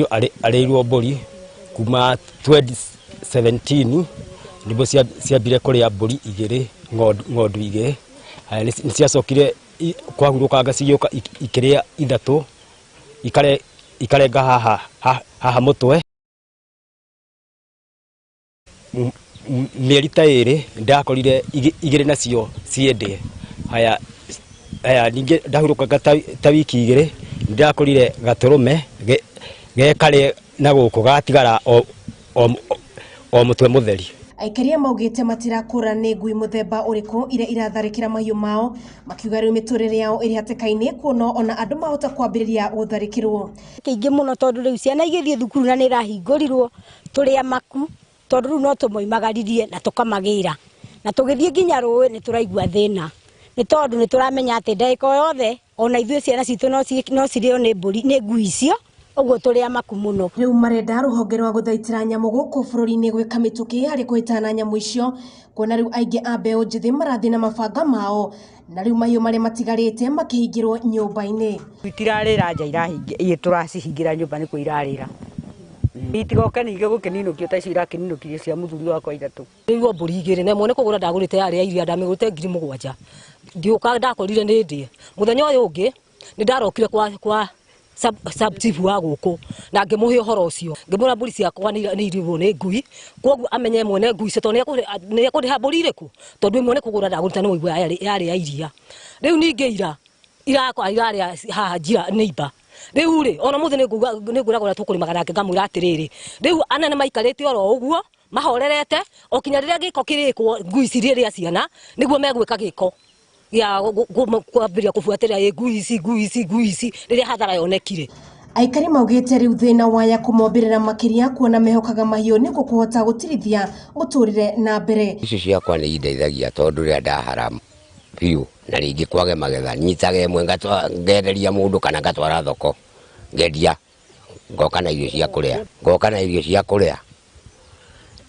Arĩirwo mbũri kuma 2017 nĩguo ciambire kũrĩa mbũri igĩrĩ, ng'ondu igĩrĩ. Nĩ ciacokire kwahurũkanga cigĩũka ikĩrĩa ithatũ, ikarenga haha mũtwe. Mĩeri ta ĩrĩ ndakorire igĩrĩ nacio ciĩ. Haya haya, ningĩ ndahurũkanga ta wiki igĩrĩ ndakorire gatũrũme gekarĩ na gũkũ gatigara o mũtwe mũtheri. Aikaria maugĩte matirakũra nĩ ngui mũthemba ũrĩkũ iria iratharĩkĩra mahiũ mao, makiuga rĩu mĩtũrĩre yao ĩrĩ hatĩka-inĩ kuona ona andũ mahota kwambĩrĩria gũtharĩkĩrwo. Kĩingĩ mũno tondũ rĩu ciana igĩthiĩ thukuru na nĩ irahingũrirwo tũrĩ amaku tondũ rĩu no tũmoimagaririe na tũkamagĩra na tũgĩthiĩ nginya rũĩ nĩ tũraigua thĩna nĩ tondũ nĩ tũramenya atĩ ndagĩka o yothe ona ithuĩ ciana citũ no cirĩo nĩ mbũri nĩ ngui icio, ũguo tũrĩ amaku mũno. Rĩu marenda rũhonge rwa gũthaitĩra nyamũ gũkũ bũrũri-inĩ gwĩka mĩtũkĩ harĩ kũhĩtana na nyamũ icio, kuona rĩu aingĩ a mbeũ njĩthĩ marathiĩ na mabanga mao na rĩu mahiũ marĩa matigarĩte makĩhingĩrwo nyũmba-inĩ. Itirarĩra nja, irahingĩ tũracihingĩra nyũmba nĩkuo irarĩra. Itigoke ningĩ gũkĩninũkio ta icio irakĩninũkirie cia mũthuri wakwa ithatũ. Rĩu mbũri igĩrĩ na ĩmwe nĩ kũgũra ndagũrĩte yarĩ ya iria, ndamĩgũrĩte 7,000. Ngĩũka ndakorire nĩ ndĩe. Mũthenya ũyũ ũngĩ nĩ ndarokire kwa sub chief wa gũkũ na ngĩmũhe ũhoro ũcio, ngĩmwĩra mbũri ciakwa nĩ irĩirwo nĩ ngui, koguo amenye mwene ngui icio tondũ nĩ ekũrĩha mbũri irĩkũ, tondũ ĩmwe nĩ kũgũra ndagũrĩte nĩ waigua yarĩ ya iria. Rĩu ningĩ ira irakwa irarĩa haha njira neighbor. Rĩu rĩ ona mũthĩ nĩ ngwĩraga ũrĩa tũkũrĩmaga nake ngamwĩra atĩrĩrĩ, rĩu anene maikarĩte oro ũguo mahorerete o kinya rĩrĩa gĩko kĩrĩkwo ngui cirĩrĩa ciana nĩguo megwĩka gĩko ya kwambĩrĩria kũbuatĩrĩra ĩ ngui ici ngui ici ngui ici rĩrĩa hathara yonekire. Aikari maugĩte rĩu thĩna waya kũmombĩrĩra makĩria kuona mehokaga mahiũ nĩguo kũhota gũtirithia mũtũrĩre na mbere. Icio ciakwa nĩ indeithagia tondũ rĩrĩa ndahara biũ na rĩngĩ kwage magetha nyitaga ĩmwe ngenderia mũndũ kana ngatwara thoko ngendia ngoka na irio cia kũrĩa, ngoka na irio cia kũrĩa.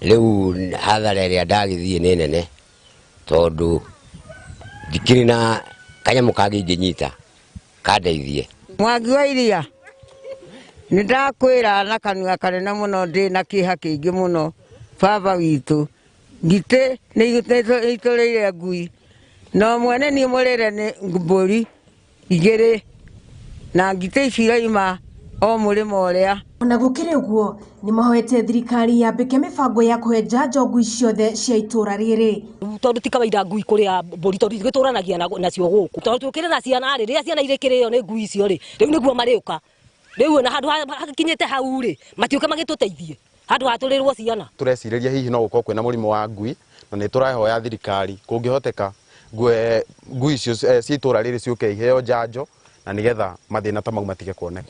Rĩu hathara ĩrĩa ndagĩthiĩ nĩ nene tondũ ndikĩrĩ na kanyamũ kangĩ ingĩnyita kandeithie. Mwangi wa iria nĩ ndakwĩra na kanua kanene mũno ndĩ na kĩeha kĩingĩ mũno. Baba witũ ngitĩ nĩ itũrĩire ngui no mwene niĩ mũrĩre nĩ mbũri igĩrĩ na ngitĩ ici iraima o mũrĩmo ũrĩa. Ona gũkĩrĩ ũguo nĩ mahoete thirikari yambĩke mĩbango ya kũhe njanjo ngui ciothe cia itũra rĩrĩ. Tondũ ti kawaida ngui kũrĩa mbũri tondũ itũranagia nacio gũkũ, tondũ tũkĩrĩ na ciana rĩ, rĩrĩa ciana irĩkĩrĩo nĩ ngui icio rĩ, rĩu nĩguo marĩũka. Rĩu ona handũ hakinyĩte hau rĩ, matiũke magĩtũteithie handũ hatũrĩrwo ciana. Tũrecirĩria hihi no gũkorwo kwĩna mũrimũ wa ngui na nĩ tũrahoya thirikari kũngĩhoteka ngui icio cia itũra rĩrĩ ciũke iheo njanjo na nĩgetha mathĩna ta mau matige kuoneka.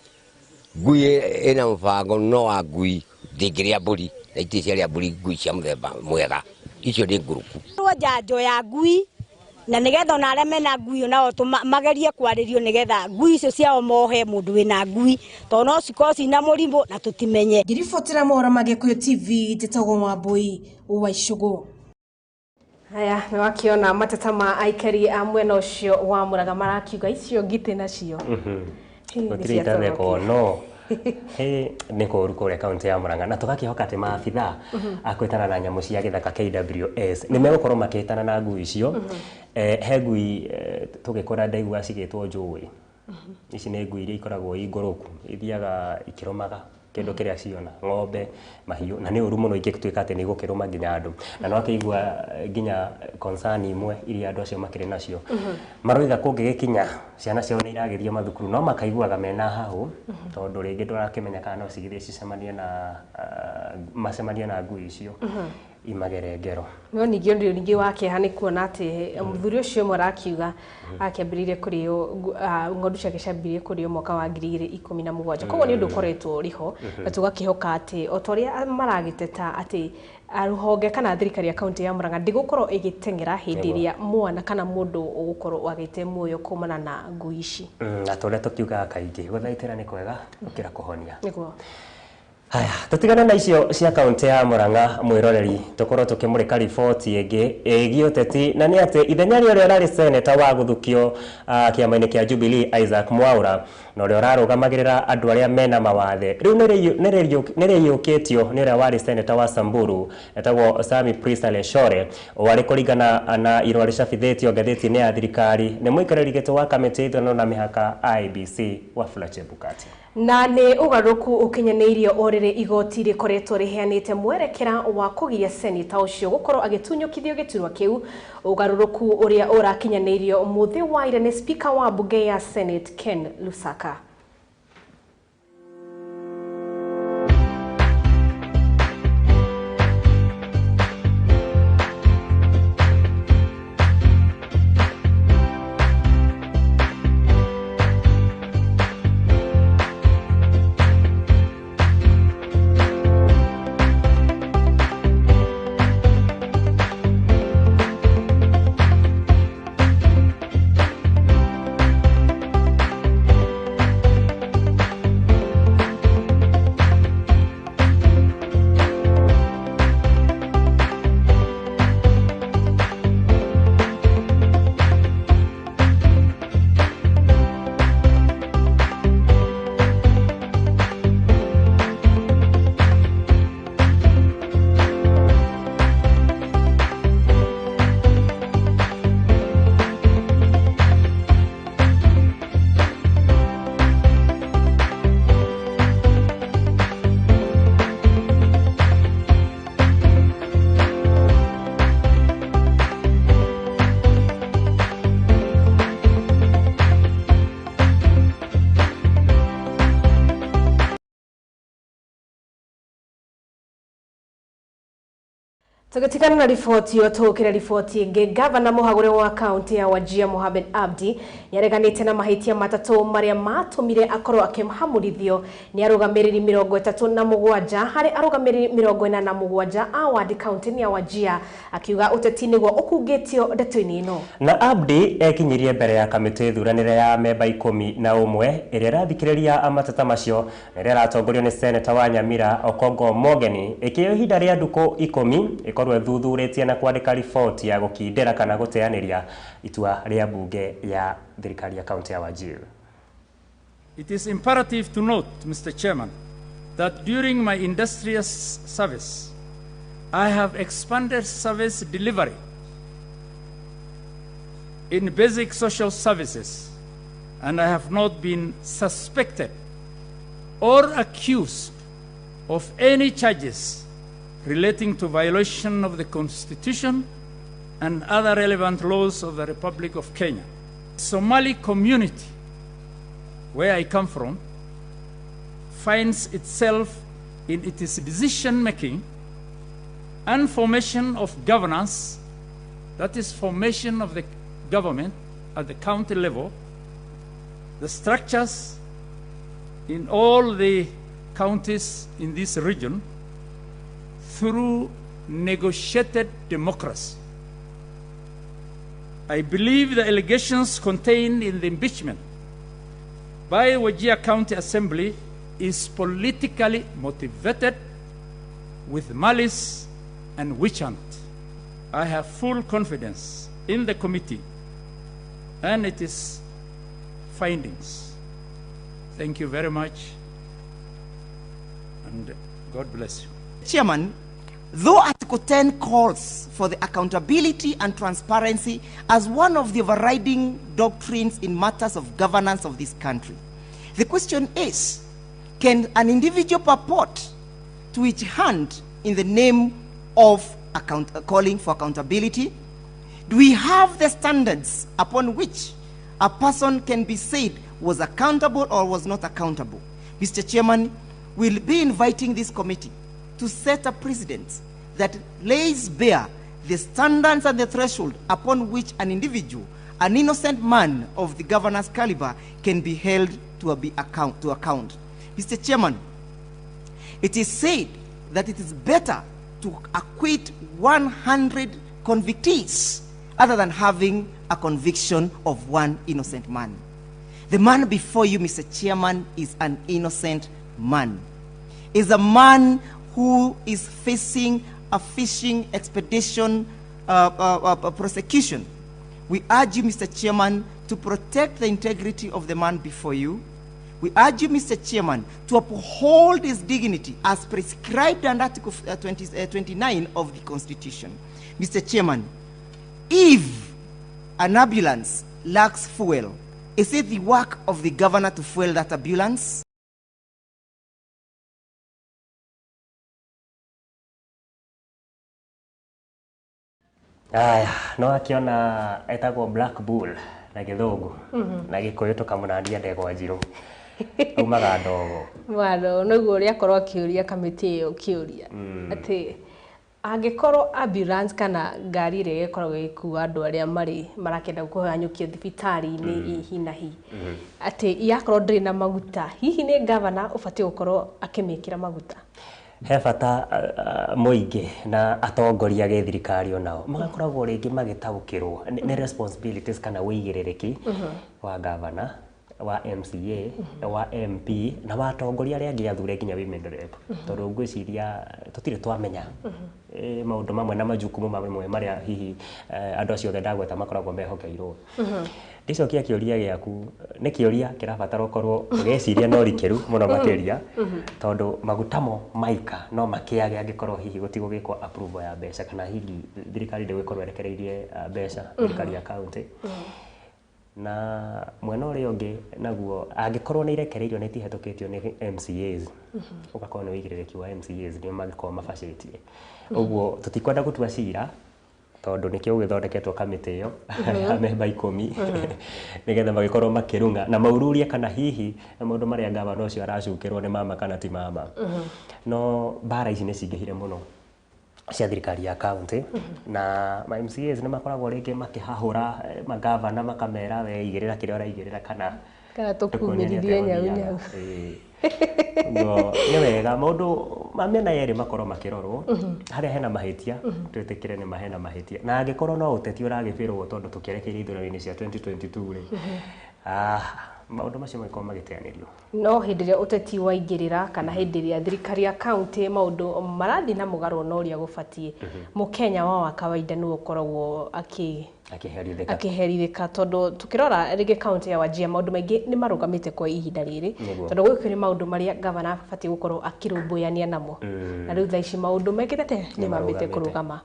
Ngui ĩna mũbango no wa ngui ndĩngĩrĩa mbũri na itirĩ ciarĩa mbũri ngui cia mũthemba mwega, icio nĩ ngũrũku. Njanjo ya ngui na nĩgetha ona arĩa mena ngui nao magerie kwarĩrio nĩgetha ngui icio ciao mohe mũndũ wĩna ngui tondũ no cikorwo cina mũrimũ na tũtimenye. Ngĩribotera mohoro ma Gĩkũyũ TV njĩtagwo Wambui wa Icũgũ. Haya, nĩ wakiona mateta ma aikari a mwena ũcio wa Mũrang'a marakiuga icio ngitĩ nacio. Gũtirĩ itathekwo no nĩ kũũru kũrĩa kaunti ya Murang'a na tũgakĩhoka atĩ maabitha a kwĩtana na nyamũ cia gĩthaka KWS nĩ megũkorwo makĩhĩtana na ngui icio. He ngui tũgĩkũra ndaigua cigĩtwo njũĩ. Ici nĩ ngui iria ikoragwo i ngũrũku, ithiaga ikĩrũmaga kĩndũ kĩrĩa ciona, ng'ombe, mahiũ, na nĩ ũru mũno ingĩtuĩka atĩ nĩ igũkĩrũma nginya andũ. Na no akĩigua nginya concern imwe iria andũ acio makĩrĩ nacio. Maroiga kũngĩgĩkinya ciana ciao nĩ iragĩthiĩ mathukuru no makaiguaga mena hahũ tondũ rĩngĩ ndũrakĩmenya kana no cigĩthiĩ cicemanie na macemanie na ngui icio imagere ngero. No ningĩ ũndũ ningĩ wa kĩeha nĩ kuona atĩ mũthuri ũcio ũmwe arakiuga akĩambĩrĩirie kũrĩo ng'ondu ciake ciambĩrĩirie kũrĩo mwaka wa 2017. Koguo nĩ ũndũ ũkoretwo ũrĩ ho na tũgakĩhoka atĩ o ta ũrĩa maragĩteta atĩ rũhonge kana thirikari ya kaunti ya Murang'a ndĩgũkorwo ĩgĩteng'era hĩndĩ ĩrĩa mwana kana mũndũ ũgũkorwo agĩte muoyo kumana na ngui ici. Na ta ũrĩa tũkiugaga kaingĩ gũthaitĩra nĩ kwega gũkĩra kũhonia. Nĩguo. Haya, tutigane na icio cia kaunti ya Murang'a mwiroreri tukorwo tukimurika riboti ĩngĩ ĩgiĩ ũteti na nĩ atĩ ithenya rĩa ũrĩa ũrarĩ seneta wa gũthukio kĩama-inĩ kĩa Jubilee Isaac Mwaura na ũrĩa ũrarũgamagĩrĩra andũ arĩa mena mawathe rĩu nĩ rĩiyũkĩtio nĩ ũrĩa warĩ seneta wa Samburu etagwo Sami Prisa Leshore warĩ kũringana na irũa rĩcabithĩtio ngathĩti-inĩ ya thirikari nĩ mũikarĩri gĩtĩ wa kamĩtĩ ya ithurano na mĩhaka IEBC Wafula Chebukati. Na nĩ ũgarũrũku ũkinyanĩirio o rĩrĩ igoti rĩkoretwo rĩheanĩte mwerekera wa kũgiria seneta ũcio gũkorwo agĩtunyũkithio gĩturwa kĩu. Ũgarũrũku ũrĩa ũrakinyanĩirio mũthĩ wa ira nĩ spika wa mbunge ya Senate Ken Lusaka. Tugitigana na riboti iyo tukire riboti ingi. Gavana muhagure wa kaunti ya Wajir Mohamed Abdi niareganite na mahitia matatu maria matumire akorwo akimhamurithio ni arugamiriri 37 hari arugamiriri 47 a wadi kaunti ya Wajir, akiuga uteti niguo ukungitio ndeto-ini ino. Na Abdi ekinyirie mbere ya kamĩtĩ thuranĩre ya memba 11 ĩrĩa ĩrathikĩrĩria mateta macio na ĩrĩa ĩratongorio nĩ seneta wa Nyamira Okongo Mogeni ĩkĩoya ihinda rĩa ndukũ 10 ĩkorwo ĩthuthurĩtie na kwandĩka riboti ya gũkindĩra kana gũteanĩria itua rĩa mbunge ya thirikari ya kaunti ya Wajir. It is imperative to note, Mr. Chairman, that during my industrious service, I have expanded service delivery in basic social services, and I have not been suspected or accused of any charges relating to violation of the Constitution and other relevant laws of the Republic of Kenya. Somali community, where I come from, finds itself in its decision-making and formation of governance, that is formation of the government at the county level, the structures in all the counties in this region, through negotiated democracy. I believe the allegations contained in the impeachment by Wajir County Assembly is politically motivated with malice and witch hunt. I have full confidence in the committee and its findings. Thank you very much, and God bless you. Chairman, though Article 10 calls for the accountability and transparency as one of the overriding doctrines in matters of governance of this country, the question is, can an individual purport to each hand in the name of calling for accountability? Do we have the standards upon which a person can be said was accountable or was not accountable? Mr. Chairman, we'll be inviting this committee to set a precedent that lays bare the standards and the threshold upon which an individual, an innocent man of the governor's caliber, can be held to account. Mr. Chairman, it is said that it is better to acquit 100 convictees other than having a conviction of one innocent man. The man before you, Mr. Chairman, is an innocent man. is a man who is facing a fishing expedition prosecution. We urge you, Mr. Chairman, to protect the integrity of the man before you. We urge you, Mr. Chairman, to uphold his dignity as prescribed under Article 29 of the Constitution. Mr. Chairman, if an ambulance lacks fuel, is it the work of the governor to fuel that ambulance? Aya, no akiona etagwo Black Bull na gĩthũngũ na gĩkũyũ tũkamũnandia ndegwa njirũ aumaga ndogo. Wano nĩguo ũrĩa akorwo akĩũria kamĩtĩ ĩyo kĩũria atĩ angĩkorwo ambulance kana ngari ĩrĩa ĩkoragwo ĩgĩkua andũ arĩa marĩ marakĩenda kũhanyũkio thibitarĩ-inĩ hi na hi atĩ yakorwo ndĩrĩ na maguta, hihi nĩ gavana ũbatiĩ gũkorwo akĩmĩkĩra maguta? He bata mũingĩ na atongoria gĩthirikari onao magakoragwo rĩngĩ magĩtaũkĩrwo nĩ responsibilities kana wĩigĩrĩrĩki wa gavana, wa MCA, wa MP na wa atongoria arĩa angĩ athure nginya women rep, tondũ ngwĩciria tũtirĩ twamenya maũndũ mamwe na majukumu mamwe marĩa hihi andũ acio othe ndagweta makoragwo mehokeirwo. Ndicokia kĩũria gĩaku, nĩ kĩũria kĩrabatara ũkorwo ũgĩciria na ũrikĩru mũno makĩria, tondũ maguta mo maika no makĩage angĩkorwo hihi gũtigũgĩkwo approval ya mbeca kana hihi thirikari ndĩgũkorwo ĩrekereirie mbeca thirikari ya county. Na mwena ũrĩa ũngĩ naguo angĩkorwo nĩ irekereirio na itihetũkĩtio nĩ MCAs, ũgakorwo nĩ wĩigĩrĩrĩki wa MCAs nĩo mangĩkorwo mabacĩtie. Ũguo tũtikwenda gũtua cira tondũ nĩkĩo gũgĩthondeketwo kamĩtĩ ĩyo ya memba 10 nĩgetha magĩkorwo makĩrung'a na maururie kana hihi maũndũ marĩa gavana ũcio aracukĩrwo nĩ mama kana ti mama. No mbara ici nĩ cingĩhire mũno cia thirikari ya county na ma MCAs nĩ makoragwo rĩngĩ makĩhahũra magavana makamera we igĩrĩra kĩrĩa ũraigĩrĩra kana tũkumĩrithie nyau nyau. Ũguo nĩ wega maũndũ ma mĩena yerĩ makorwo makĩrorwo harĩa hena mahĩtia twĩtĩkĩre nĩ hena mahĩtia, na angĩkorwo no ũteti ũragĩbĩrwo tondũ tũkĩerekeire ithurano-inĩ cia 2022 rĩ, maũndũ macio magĩkorwo magĩteanĩrio. No hĩndĩ ĩrĩa ũteti waingĩrĩra kana hĩndĩ ĩrĩa thirikari ya county maũndũ marathiĩ na mũgarũ na ũrĩa gũbatiĩ, mũkenya wa kawaida nĩwe ũkoragwo akĩherithĩka, tondũ tũkĩrora rĩngĩ county ya Wajir maũndũ maingĩ nĩ marũgamĩte kwa ihinda rĩrĩ, tondũ gũkũ nĩ maũndũ marĩa gavana abatiĩ gũkorwo akĩrũmbũyania namo, na rĩu thaa ici maũndũ mekĩte nĩ mambĩte kũrũgama.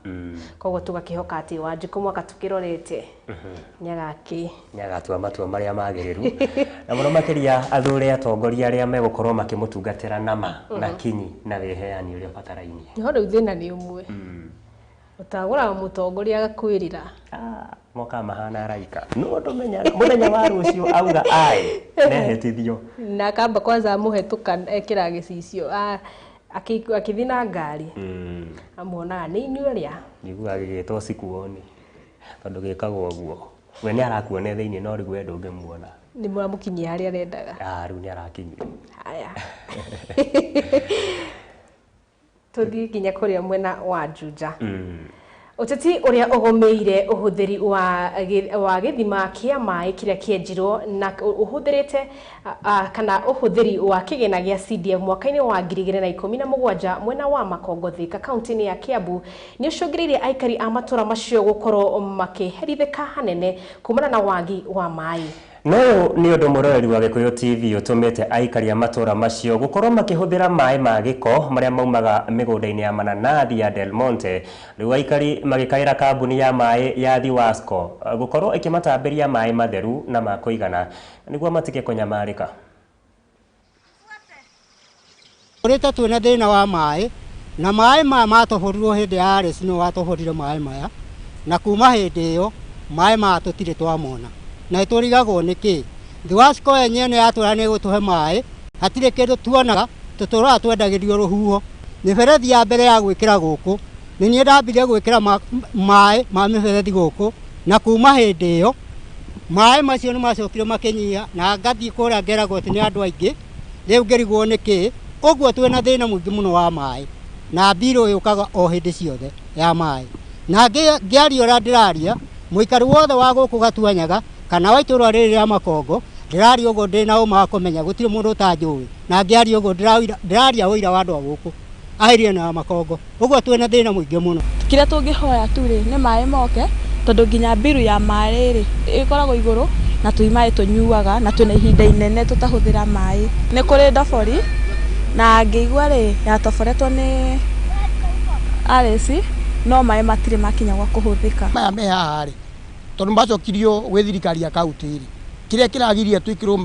Koguo tũgakĩhoka atĩ Wanjikũ mwaka tũkĩrorete nĩagatua matua marĩa magĩrĩru na mũno makĩria athure atongoria arĩa megũkorwo makĩmũtungatĩra nama na kinyi na wĩheani ũrĩa ũbatarainie. No rĩu thĩna nĩ ũmwe, ũtagũraga mũtongoria agakwĩrĩra moka mahana araika no ndũmenyaga mũthenya wa rũciũ auga aĩ nehetithio na akamba kwanza amũhetũka ekĩra gĩcicio akĩthiĩ na ngari amuonaga nĩ inyuĩ arĩa njiguaga gĩgĩtwo sikuoni tondũ gĩkagwo ũguo we nĩ arakuona thĩinĩ no rĩu we ndũngĩmuona nĩ mũramũkinyia harĩa arendaga. Rĩu nĩ arakinyia. Haya, tũthiĩ nginya kũrĩa mwena wa Juja. Ũteti ũrĩa ũgũmĩire ũhũthĩri wa gĩthima kĩa maĩ kĩrĩa kĩenjirwo na ũhũthĩrĩte kana ũhũthĩri wa kĩgĩna gĩa CDF mwaka-inĩ wa 2017 mwena wa Makongo Thika kaunti-inĩ ya Kiambu nĩ ũcũngĩrĩirie aikari a matũra macio gũkorwo makĩherithĩka hanene kumana na wagi wa maĩ. No nĩ ũndũ mũroreri wa Gĩkũyũ TV ũtũmĩte aikari a matũra macio gũkorwo makĩhũthĩra maĩ ma gĩko marĩa maumaga mĩgũnda-inĩ ya mananathi ya Del Monte. Rĩu aikari magĩkaĩra kambuni ya maĩ ya Thiwasco gũkorwo ĩkĩmatambĩria maĩ matheru na ma kũigana nĩguo matige kũnyamarĩka. Ũrĩte twĩna thĩna wa maĩ na maĩ maya matũhũrirwo hĩndĩ ya Alice nĩwe watũhũrire maĩ maya, na kuma hĩndĩ ĩyo maĩ maya tũtirĩ twamona na tũrigagwo nĩkĩ. Thiwasco yenyewe nĩ yatwĩra nĩ ĩgũtũhe maĩ, hatirĩ kĩndũ tuonaga, tũtũraga twendagĩrio rũhuho. Mĩberethi ya mbere ya gwĩkĩra gũkũ nĩ niĩ ndambire gwĩkĩra maĩ ma mĩberethi gũkũ, na kuma hĩndĩ ĩyo maĩ macio nĩ macokire makĩnyiha na ngathiĩ kũrĩa ngeragwo atĩ nĩ andũ aingĩ, rĩu ngĩrigwo nĩkĩ. Ũguo twĩna thĩna mũingĩ mũno wa maĩ na mbirũ yũkaga o hĩndĩ ciothe ya maĩ, na ngĩaria ũrĩa ndĩraria mũikari wothe wa gũkũ Gatuanyaga kana wa itũra rĩrĩ rĩa Makongo Ndĩraria ũguo ndĩna ũma wa kũmenya gũtirĩ mũndũ ũtanjũĩ, na ngĩaria ũguo ndĩraria ũira wa andũ a gũkũ ahirie na makongo. Ũguo twĩna thĩna mũingĩ mũno. Kĩrĩa tũngĩhoya tu rĩ nĩ maĩ moke, tondũ nginya mbiru ya maĩ rĩ ĩkoragwo igũrũ na tũi maĩ tũnyuaga na twĩna ihinda inene tũtahũthĩra maĩ. Nĩ kũrĩ ndobori na ngĩigua rĩ yatoboretwo nĩ RC no maĩ matirĩ makinya gwa kũhũthĩka. Maya me haha rĩ tondũ macokirio gwĩ thirikari ya kaunti rĩ, kĩrĩa kĩragiria twĩkĩrwo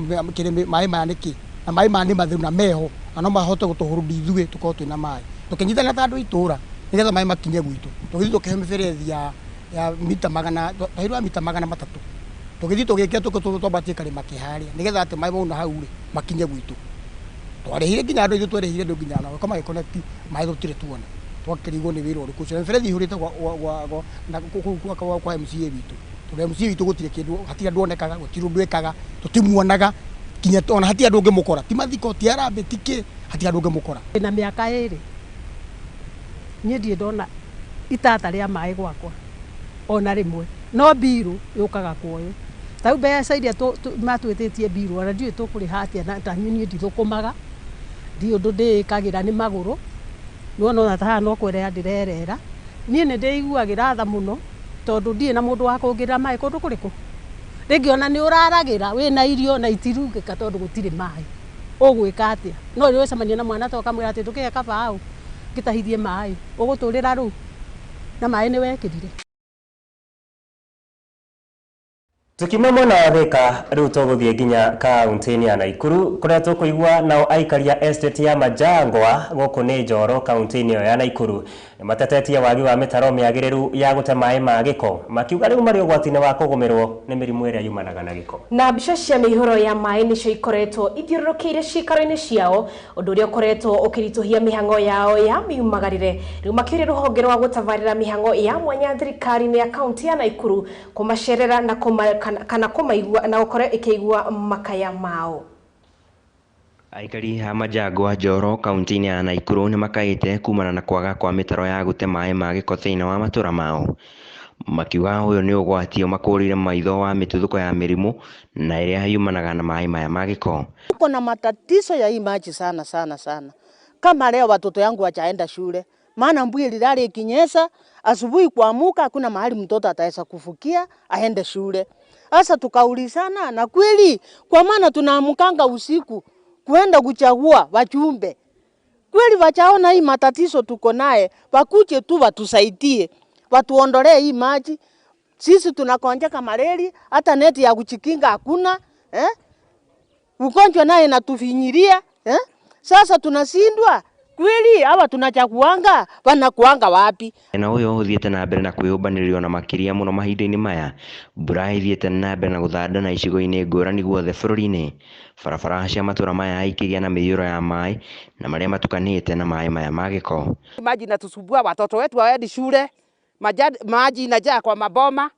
maĩ maya nĩkĩ? Na maĩ maya nĩ matheru na meho na no mahote gũtũhũrũria ithuĩ tũkorwo twĩna maĩ. Tũkĩnyitana ta andũ a itũũra nĩgetha maĩ makinye gwitũ. Tũgĩthiĩ tũkĩheo mĩberethi ya mita magana, twaheirwo mita 300. Tũgĩthiĩ tũgĩkĩra twambatie karĩma ke harĩa nĩgetha atĩ maĩ mauna hau rĩ makinye gwitũ. Twarĩhire nginya andũ aitũ, twarĩhire andũ nginya nao magĩconnect maĩ tũtirĩ tuona. Twakĩrigwo nĩ wĩra ũrĩkũ ũcio. Mĩberethi ĩihũrĩte kwa MCA witũ. Tondũ MCA witũ gũtirĩ kĩndũ, hatirĩ andũ onekaga, gũtirĩ ũndũ ekaga, tũtimuonaga kinya ona hatirĩ andũ ũngĩmũkora. Ti mathiko, ti harambee, ti kĩ, hatirĩ andũ ũngĩmũkora. Na mĩaka 2 niĩ ndirĩ ndona itata rĩa maĩ gwakwa ona rĩmwe, no mbiru yũkaga kuoywo. Ta rĩu mbeca iria matwĩtĩtie mbiru ona ndiũĩ tũkũrĩha atĩa, na ta niĩ ndithũkũmaga, ndiũĩ ũndũ ndĩĩkagĩra nĩ magũrũ. Nĩwona ona ta haha no kwerera ndĩrerera. Niĩ nĩ ndĩiguagĩra tha mũno tondũ ndirĩ na mũndũ wa kũngĩrĩra maĩ kũndũ kũrĩkũ. Rĩngĩ ona nĩ ũraragĩra wĩna irio na itirugĩka tondũ gũtirĩ maĩ. Ũgwĩka atĩa? No rĩrĩa ũcemania na mwana ta ũkamwĩra atĩ tũkĩhe kabaũ ngĩtahithie maĩ, ũgũtũrĩra rũu na maĩ nĩ wekĩrire. Tukiuma mwena wa Thika riu tũgũthiĩ nginya kaunti-inĩ ya Naikuru kũrĩa tũkũigua nao aikari a estate ya Majangwa gũkũ nĩ Njoro kaunti-inĩ ĩyo ya Naikuru nĩmatetetie wagi wa mĩtaro mĩagĩrĩru ya gũte maĩ ma gĩko, makiuga rĩu marĩ ũgwati-inĩ wa kũgũmĩrwo nĩ mĩrimũ ĩrĩa yumanaga na gĩko. Na mbica cia mĩihũro ya maĩ nĩcio ikoretwo ithiũrũrũkĩire ciikaro-inĩ ciao, ũndũ ũrĩa ũkoretwo ũkĩritũhia mĩhang'o yao ya miumagarĩre. Rĩu makĩũria rũhonge rwa gũtabarĩra mĩhang'o ya mwanya thirikari-inĩ ya kaunti ya Naikuru kũmacerera na kana kũmaigua na gũkorwo ĩkĩigua makaya mao. Aikari a Majangwa Njoro kaunti-inĩ ya Naikuru nĩmakaĩte kumana na kwaga kwa mĩtaro ya gũte maĩ ma gĩko thĩinĩ wa matũra mao, makiuga ũyũ nĩ ũgwati ũmakũrire maitho wa mĩtuthũko ya mĩrimũ na ĩrĩa yumanaga na maĩ maya ma gĩko. Tuko na matatizo ya hii maji sana sana sana. Kama leo watoto yangu wachaenda shule, maana mvua ililala ikinyesha, asubuhi kuamuka hakuna mahali mtoto ataweza kufukia aende shule. Sasa tukaulizana na kweli, kwa maana tunaamkanga usiku kuenda kuchagua wajumbe. Kweli wachaona hii matatizo tuko naye, wakuje tu watusaidie, watuondolee hii maji. Sisi tunakonjeka malaria, hata neti ya kuchikinga hakuna, eh? Ugonjwa naye natufinyiria, eh? Sasa tunashindwa. Kweli hawa tunachaguanga wanakuanga wapi? Na ũyũ ũthiĩte na mbere na kwĩyũmbanĩrĩrio na makĩria mũno mahinda-inĩ maya mbura ĩthiĩte na mbere na gũthanda na icigo-inĩ ngũrani guothe bũrũri-inĩ. Barabara cia matũra maya ikĩgĩa na mĩiyũro ya maĩ na marĩa matukanĩte na maĩ maya ma gĩko. Maji inatusumbua, watoto wetu hawaendi shule, maji inajaa kwa maboma.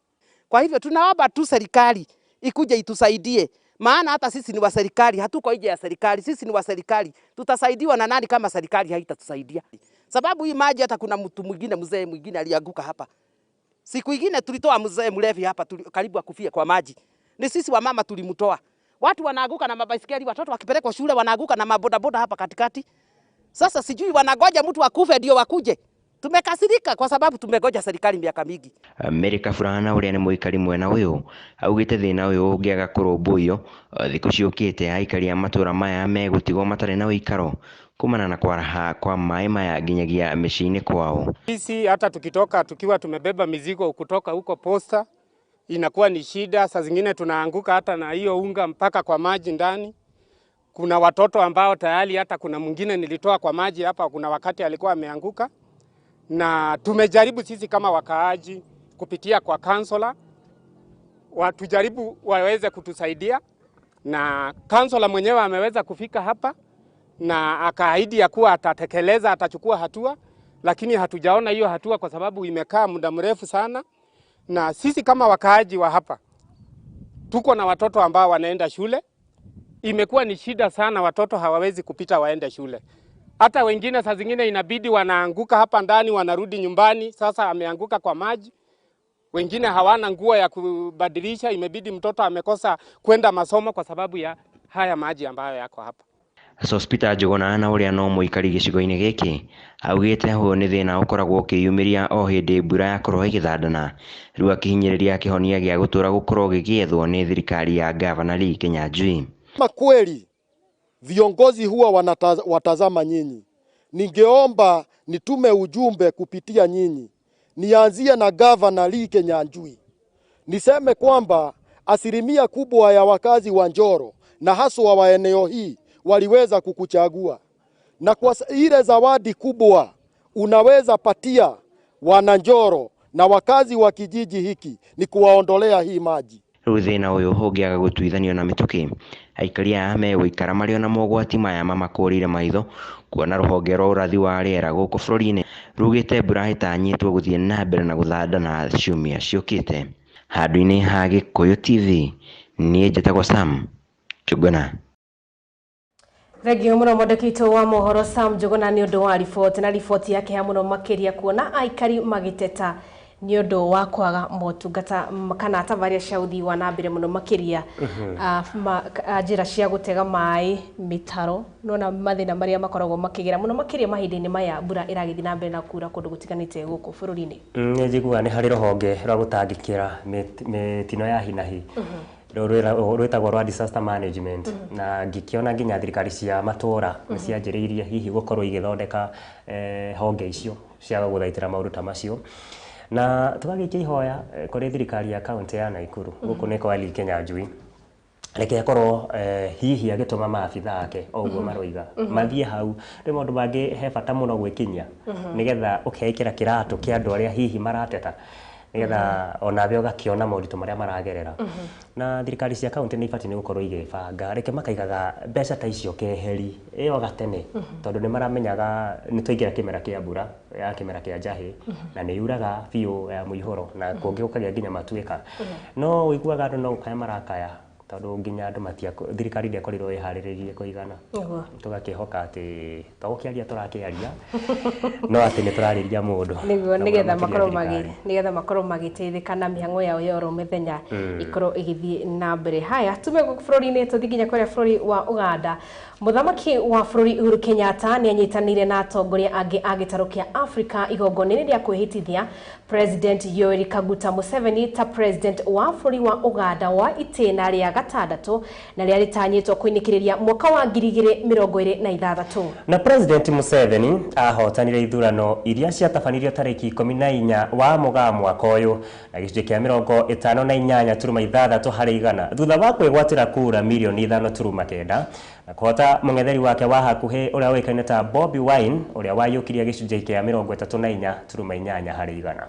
Kwa hivyo tunaomba tu serikali ikuje itusaidie. Maana hata sisi ni wa serikali, hatuko nje ya serikali, sisi ni wa serikali. Tutasaidiwa na nani kama serikali haitatusaidia? Sababu hii maji, hata kuna mtu mwingine mzee mwingine alianguka hapa. Siku ingine tulitoa mzee mlevi hapa, karibu akufie kwa maji. Ni sisi wa mama tulimtoa. Watu wanaanguka na mabaisikeli, watoto wakipelekwa shule wanaanguka na mabodaboda hapa katikati. Sasa sijui wanagoja mtu akufe ndio wakuje. Tumekasirika kwa sababu tumegoja serikali miaka mingi. Mary Kaburana ũrĩa nĩ mũikari mwena ũyũ augĩte thĩna ũyũ ũngĩaga kũrũmbũiyo thikũ ciũkĩte aikari a matũra maya megũtigwo matarĩ na ũikaro kumana na kwaraha kwa maĩ maya nginyagia mĩciĩ-inĩ kwao. Sisi hata tukitoka tukiwa tumebeba mizigo kutoka huko posta inakuwa ni shida, saa zingine tunaanguka hata na hiyo unga mpaka kwa maji ndani. Kuna watoto ambao tayari hata kuna mwingine nilitoa kwa maji hapa, kuna wakati alikuwa ameanguka. Na tumejaribu sisi kama wakaaji kupitia kwa kansela watujaribu waweze kutusaidia, na kansela mwenyewe ameweza kufika hapa na akaahidi ya kuwa atatekeleza, atachukua hatua, lakini hatujaona hiyo hatua kwa sababu imekaa muda mrefu sana. Na sisi kama wakaaji wa hapa tuko na watoto ambao wanaenda shule, imekuwa ni shida sana, watoto hawawezi kupita waende shule. Hata wengine saa zingine inabidi wanaanguka hapa ndani wanarudi nyumbani. Sasa ameanguka kwa maji, Wengine hawana nguo ya kubadilisha, imebidi mtoto amekosa kwenda masomo kwa sababu ya haya maji ambayo yako hapa. Sospita Njuguna na ũrĩa no mũikari gĩcigo-inĩ gĩkĩ augĩte ũyũ nĩ thĩna ũkoragwo ũkĩyumĩria o hĩndĩ mbura yakorwo ĩgĩthandana, rĩu akĩhinyĩrĩria kĩhonia gĩa gũtũra gũkorwo gĩgĩethwo nĩ thirikari ya Gavana Lee Kinyanjui. Kama kweli viongozi huwa watazama nyinyi, ningeomba nitume ujumbe kupitia nyinyi, nianzie na Gavana Lee Kinyanjui, niseme kwamba asilimia kubwa ya wakazi wa Njoro na haswa wa eneo hii waliweza kukuchagua, na kwa ile zawadi kubwa unaweza patia wananjoro na wakazi wa kijiji hiki ni kuwaondolea hii maji. Rĩu thĩna ũyũ ũngĩaga gũtuithanio na mĩtũkĩ, aikari aya megũikara marĩ ona mogwati maya mamakũrĩire maitho kuona rũhonge rwa ũrathi wa rĩera gũkũ bũrũri-inĩ rugĩte mbura ĩtanyĩtwo gũthiĩ na mbere na gũthandana ciumia ciũkĩte. Handũ-inĩ ha Gĩkũyũ TV, niĩ njĩtagwo Sam Njuguna. Thengio mũno mwandĩki witũ wa mohoro Sam Njuguna nĩ ũndũ wa riboti na riboti yake ya mũno makĩria kuona aikari magĩteta nĩ ũndũ wa kwaga motungata kana tabarĩra cia ũthii wa na mbere mũno makĩria njĩra cia gũtega maĩ mĩtaro nona mathĩna marĩa makoragwo makĩgera mũno makĩria mahinda-inĩ maya mbura ĩragĩthiĩ na mbere na kura kũndũ gũtiganĩte gũkũ bũrũri-inĩ. Nĩ njiguaga nĩ harĩ rũhonge rwa gũtangĩkĩra mĩtino ya hi na hi rwĩtagwo rwa disaster management, na ngĩkĩona nginya thirikari cia matũra nĩ cianjĩrĩirie hihi gũkorwo igĩthondeka honge icio cia gũthaitĩra maũndũ ta macio, na tũgagĩikia ihoya kũrĩ thirikari ya kaunti ya Nakuru gũkũ nĩ kwa Lee Kinyanjui, reke akorwo hihi agĩtũma maabitha ake o ũguo maroiga mathiĩ hau. Rĩ maũndũ mangĩ he bata mũno gwĩkinyia nĩgetha ũkeĩkĩra kĩratũ kĩa andũ arĩa hihi marateta, nĩgetha onawe ũgakĩona moritũ marĩa maragerera. Na thirikari cia kaunti nĩ ibatiĩ nĩ gũkorwo igĩbanga, reke makaigaga mbeca ta icio keheri ĩyo gatene, tondũ nĩ maramenyaga nĩ twaingĩra kĩmera kĩa mbura ya kĩmera kĩa njahĩ na nĩ yuraga biũ ya mũihũro na kũngĩ gũkagĩa nginya matuĩka, no ũiguaga andũ no gũkaya marakaya tondũ nginya andũ thirikari ndĩakorirwo ĩharĩrĩirie kũigana. Tũgakĩhoka atĩ to gũkĩaria tũrakĩaria no atĩ nĩ tũrarĩria mũndũ nĩguo nĩgetha makorwo magĩteithĩka na mĩhang'o yao ya oro mĩthenya ĩkorwo ĩgĩthiĩ na mbere. Haya, tume gũkũ bũrũri-inĩ tũthiĩ nginya kũrĩa bũrũri wa Uganda. Mũthamaki wa bũrũri Uhuru Kenyatta nĩ anyitanĩire na atongoria angĩ a gĩtarũ kĩa Afrika igongona-inĩ rĩa kwĩhĩtithia President Yoweri Kaguta Museveni ta President wa bũrũri wa Uganda wa itĩna rĩa gatandatũ na rĩa rĩtanyĩtwo kũinĩkĩrĩria mwaka wa 2026. Na President Museveni ahotanire ithurano iria ciatabanirio tarĩki 14 wa Mũgaa mwaka ũyũ na gĩcunjĩ kĩa 58.6 harĩ igana thutha wa kwĩgwatĩra kura mirioni 5.9 na kũhota mũng'etheri wake wa hakuhĩ ũrĩa ũĩkaine ta Bobi Wine ũrĩa waiyũkirie gĩcunjĩ kĩa 34.8 harĩ igana.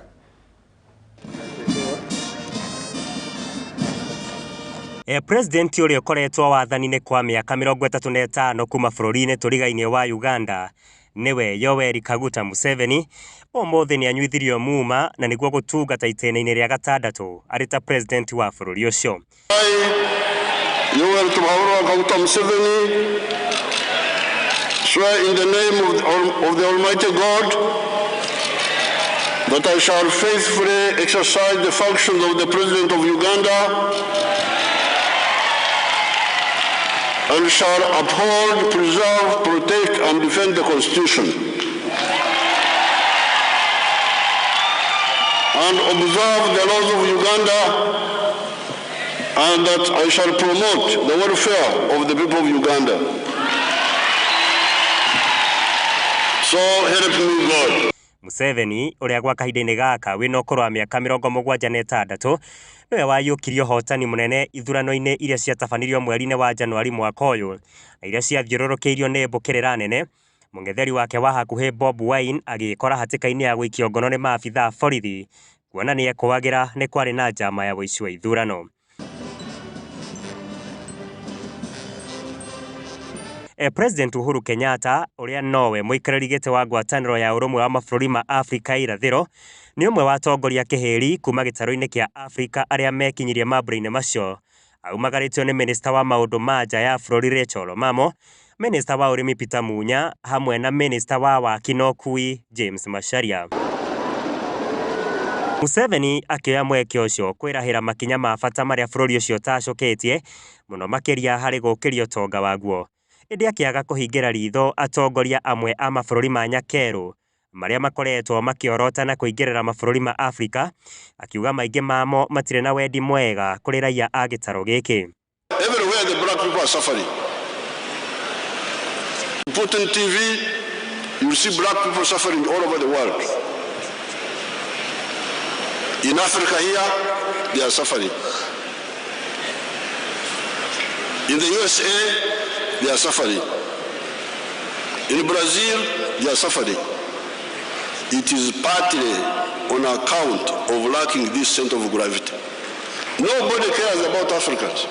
President ũrĩa ũkoretwo wathani-inĩ kwa mĩaka 35 kuma bũrũri-inĩ tũriga-inĩ wa Uganda nĩwe Yoweri Kaguta Museveni ũmũthĩ nĩ anyuithirio muma na nĩguo gũtungata itĩna-inĩ rĩa gatandatũ arĩ ta president wa bũrũri ũcio. Yoweri Kaguta Museveni swear in the name of the Almighty God that I shall faithfully exercise the functions of the President of Uganda and shall uphold, preserve, protect, and defend the Constitution, and observe the laws of Uganda, and that I shall promote the welfare of the people of Uganda. So help me God. Museveni ũrĩa gwa kahinda-inĩ gaka wĩna ũkũrũ wa mĩaka 76 nĩwe waiyũkirie ũhotani mũnene ithurano-inĩ iria ciatabanirio mweri-inĩ wa Januari mwaka ũyũ na iria ciathiũrũrũkĩirio nĩ mbũkĩrĩra nene. Mũng'etheri wake wa hakuhĩ Bobi Wine agĩkora hatĩka-inĩ ya gũikio ngono nĩ maabitha a borithi kuona nĩ ekũagĩra nĩ kwarĩ na njama ya ũici wa ithurano. President Uhuru Kenyatta ũrĩa nowe mũikarĩri gĩtĩ wa ngwatanĩro ya ũrũmwe wa mabũrũri ma Afrika irathĩro nĩ ũmwe wa atongoria kĩhĩri kuma gĩtarũ-inĩ kĩa Afrika arĩa mekinyirie mambura-inĩ macio. Aumagarĩtio nĩ minista wa maũndũ ma nja ya bũrũri Rachel Omamo, minista wa ũrĩmi Peter Munya hamwe na minista wa waki na ũkui James Macharia. Museveni akĩoya mweke ũcio kwĩrahĩra makinya ma bata marĩa bũrũri ũcio ũtacũkĩtie mũno makĩria harĩ gũkĩria ũtonga waguo. Ĩndĩ akĩaga kũhingĩra ritho atongoria amwe a mabũrũri ma nyakerũ marĩa makoretwo makĩorota na kũingĩrĩra mabũrũri ma Afrika, akiuga maingĩ mamo matirĩ na wendi mwega kũrĩ raia a gĩtarũ gĩkĩ. Everywhere the black people are suffering. Put on TV, you will see black people suffering all over the world. In Africa here, they are suffering. In the USA, they are suffering. In Brazil, they are suffering. It is partly on account of lacking this center of gravity. Nobody cares about Africans.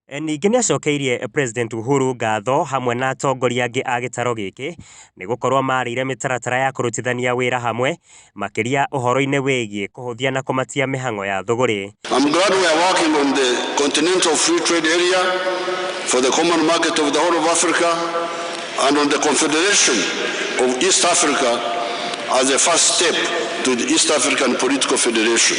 Ningĩ nĩ acokeirie President Uhuru ngatho hamwe na atongoria angĩ a gĩtarũ gĩkĩ nĩ gũkorwo marĩire mĩtaratara ya kũrutithania wĩra hamwe makĩria ũhoro-inĩ wĩgiĩ kũhũthia na kũmatia mĩhang'o ya thũgũrĩ. I'm glad we are working on the Continental Free Trade Area for the common market of the whole of Africa and on the Confederation of East Africa as a first step to the East African Political Federation.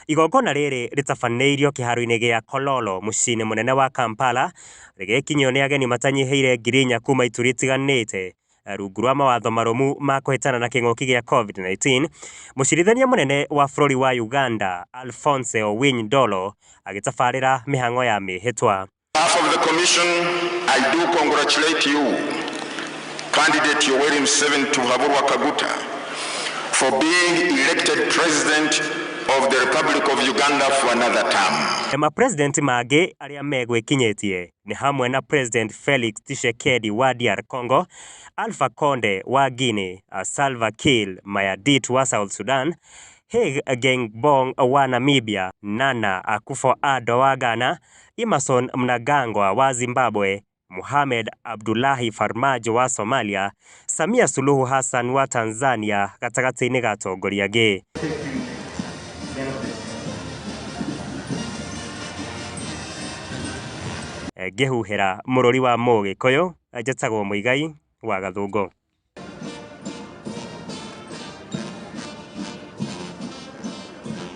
Igongona rĩrĩ rĩtabanĩirio kĩharo-inĩ gĩa Kololo mũciĩ-inĩ mũnene wa Kampala rĩgĩkinyio nĩ ageni matanyihĩire 4,000 kuma ituri itiganĩte rungu rwa mawatho marũmu ma kũhĩtana na kĩng'ũki gĩa COVID-19. Mũcirithania mũnene wa bũrũri wa Uganda Alphonse Owiny Dollo agĩtabarĩra mĩhang'o ya mĩhĩtwa. On behalf of the Commission, I do congratulate you, candidate Yoweri Museveni Tibuhaburwa Kaguta, for being elected President of the Republic of Uganda for another term. Ma president mangĩ arĩa megwĩkinyĩtie nĩ hamwe na President Felix Tshisekedi wa DR Congo, Alpha Conde wa Guinea, Salva Kiir Mayardit wa South Sudan, Hage Geingob wa Namibia, Nana Akufo-Addo wa Ghana, Emmerson Mnangagwa wa Zimbabwe, Mohamed Abdullahi Farmajo wa Somalia, Samia Suluhu Hassan wa Tanzania gatagatĩ-inĩ ga atongoria angĩ. Ngĩhuhĩra mũrũri wa Mũgĩkũyũ, njĩtagwo Mũigai wa Gathũngũ.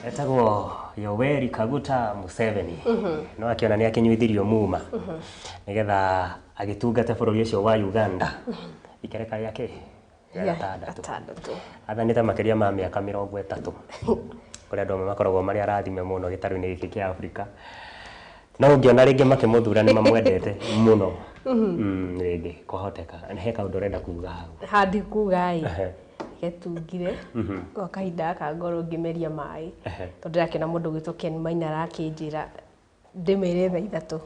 Etagwo Yoweri Kaguta Museveni. No akĩona nĩ akĩnyuithirio muma nĩgetha agĩtungate bũrũri ũcio wa Uganda ikereka rĩake rĩa gatandatũ. Athanĩte makĩria ma mĩaka 30 kũrĩa andũ amwe makoragwo marĩ arathime mũno gĩtarũ-inĩ gĩkĩ kĩa Afrika. No ũngĩona rĩngĩ makĩmũthura nĩ mamwendete mũno. Rĩngĩ kwahoteka he kaũndũ ũrenda kuga hau. Handi kuga ĩ getungire gwa kahinda gaka ngorwo ngĩmeria maĩ tondũ ndĩrakĩona mũndũ ũgwĩtwo Ken Maina arakĩnjĩra ndĩmĩre thaa 3.